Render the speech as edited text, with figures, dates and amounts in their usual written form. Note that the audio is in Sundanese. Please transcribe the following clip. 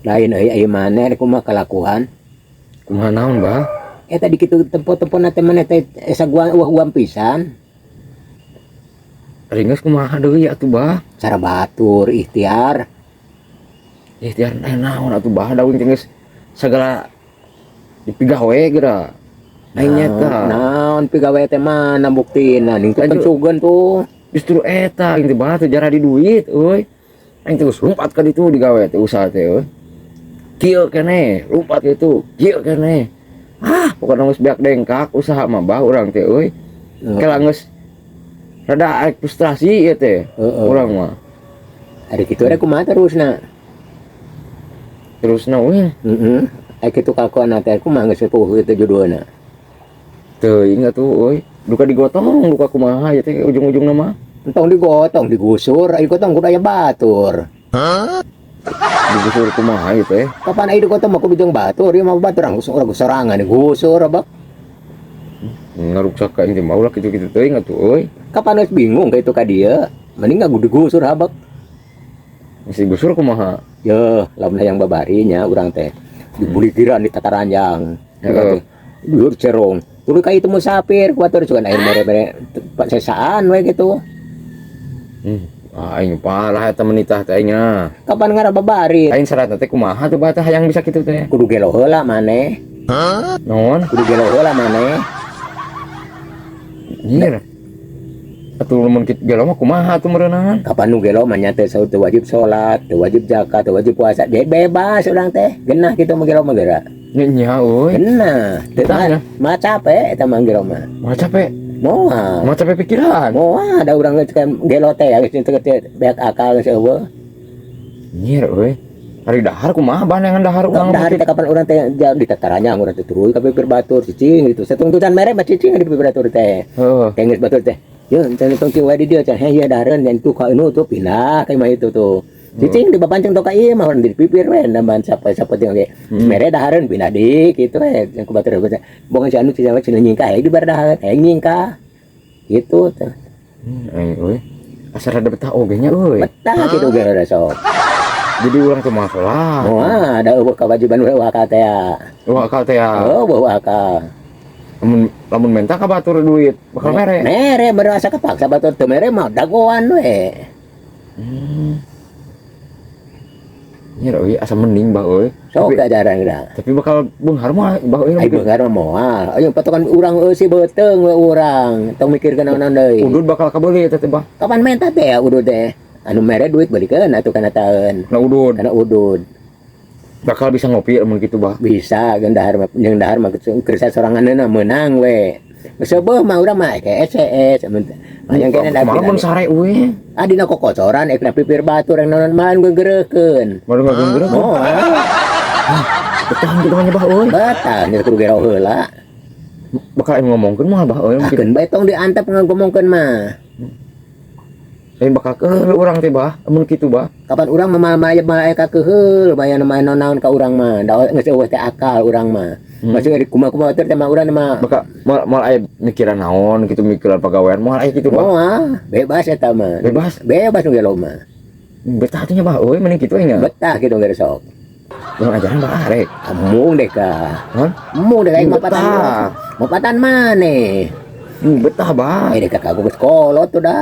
Lain euy, aya maneh rek kumaha kalakuan. Kumaha naon, Bah? Eta di kitu tempo-tempo na teh maneh teh saguan uah-uang pisan. Ari geus kumaha deui atuh, Bah? Cara batur ikhtiar. Ikhtiar eh naon atuh, Bah? Da teh geus sagala dipigawe geura. Aing nyata. Naon pigawe teh, mana buktina ning tuh Lanjut. Sugan tuh. Justru eta aing teh, Bah, teu jara di duit euy. Aing teh geus lumpat ka ditu digawe teh usaha teh euy. Kieu keneh, lumpat kitu, kieu keneh. Ah, pokokna geus beak dengkak usaha mah, Bah, urang teh euy. Kela geus rada arek frustrasi ieu teh. Urang mah. Ari kitu rek kumaha terusna? Terusna we. Heeh. Ari kitu kalakuan teh kumaha, geus sepuh kitu judulna? Teuing atuh euy. Duka digotong, duka kumaha ieu teh ujung-ujungna mah. Entong digotong, digusur, ayo gotong kudu aya batur. Digusur kumaha ieu teh? Kapan aya digotong mah kudu jeung batur, ieu mah batur langsung urang sorangan digusur abak. Ngaruksak ka aing teh mah ulah kitu-kitu teuing atuh euy. Kapan geus bingung ka itu ka dieu, mending nggak digusur habak. Geus digusur kumaha? Yeuh, lamun hayang babarinya urang teh dibuligiran di tataranjang. Heeh. Dhuwur cerong. Tuluy ka itu musafir, ku batur sugan air mere-mere sesaan we gitu. Aing parah eta menitah teh aingna. Kapan ngarah babari? Aing syaratna teh kumaha tuh, Bah, teh hayang bisa kitu teh? Kudu gelo heula maneh. Naon? Kudu gelo heula maneh. Nyir. Atuh lamun kitu gelo mah kumaha atuh meureunan? Kapan nu gelo mah nya teh teu wajib salat, teu wajib zakat, teu wajib puasa. Jadi bebas urang teh. Genah kitu mah gelo mah geura. Nya nya euy. Genah. Teu Betah ya? Mah capek eta mah gelo mah. Mah capek. Moal. Mah capek pikiran. Moal ada urang geus kan gelo teh geus teu teu beak akal geus eueuh. Nyir euy. Ari dahar kumaha, Bah, neangan dahar urang? Dahar teh kapan urang teh jauh di tataranjang urang teh tuluy ka pipir batur cicing gitu. Satungtutan mere mah cicing di pipir batur teh. Heeh. Kayak geus batur teh. Yo, ente tong cing wae di dieu cenah, heh ieu dahareun dan tuh ka anu tuh pindah ka imah itu tuh. Cicing di bapancing tuh ka ieu mah urang di pipir we nambahan sapa sapa teh ge. Mere dahareun pindah di kitu we yang ku batur teh. Boga si anu cicing cenah nyingkah di bar dahar, hayang nyingkah. Gitu teh. Aing euy. Asa rada betah oge nya euy. Betah kitu ge rada sok. Jadi urang teh moal salat. Moal ada eueuh kewajiban eueuh akal teh ya. Eueuh akal teh ya. Eueuh akal. Lamun lamun menta ka batur duit bakal mere. Mere merasa kepaksa batur teu mere mah dagoan we. Nyir euy, asa mending, Bah, euy. Sok Tapi, ajaran geura. Tapi bakal beunghar mah, Bah, euy. Ai beunghar mah moal. Ayo patokan urang eusi beuteung we urang. Tong mikirkeun naon-naon deui. Udud bakal kabeuli eta teh, Bah. Kapan menta teh ya udud teh? Anu mere duit belikeun atuh kana taeun. Na udud. Kana udud. Bakal bisa ngopi lamun kitu, Bah. Bisa jeung dahar mah, jeung dahar mah kersa soranganna meunang we. Seubeuh mah urang mah KSCS hayang kene. Malah mun sare we. Ah, dina kokocoran ek na pipir batur yang naon malan gegereukeun. Malah ngageunggeureun. Moal. Betah kitu mah nya, Bah, euy. Betah nya kudu gero heula. Bakal aing ngomongkeun moal, Bah, euy? Akeun bae tong diantep ngomongkeun mah. Lain bakal keheul urang teh, Bah, lamun kitu, Bah? Kapan urang mah mah mah aya kakeheul baya main naon ka urang mah. Da geus eueuh teh akal urang mah. Maksudnya di kumaha-kumaha teh mah urang mah. Bakal moal moal aya mikiran naon gitu, mikiran pagawean moal aya kitu, Bah? Moal, bebas eta mah. Bebas. Bebas nu gelo mah. Betah atuh nya, Bah, euy, mending kitu nya. Betah kitu geus sok. Urang ajaran, Bah, arek. Embung deh ka. Hah? Embung deh ka mapatan. Betah. Mapatan maneh. Betah, Bah. Eh deh ka geus kolot tuh dah.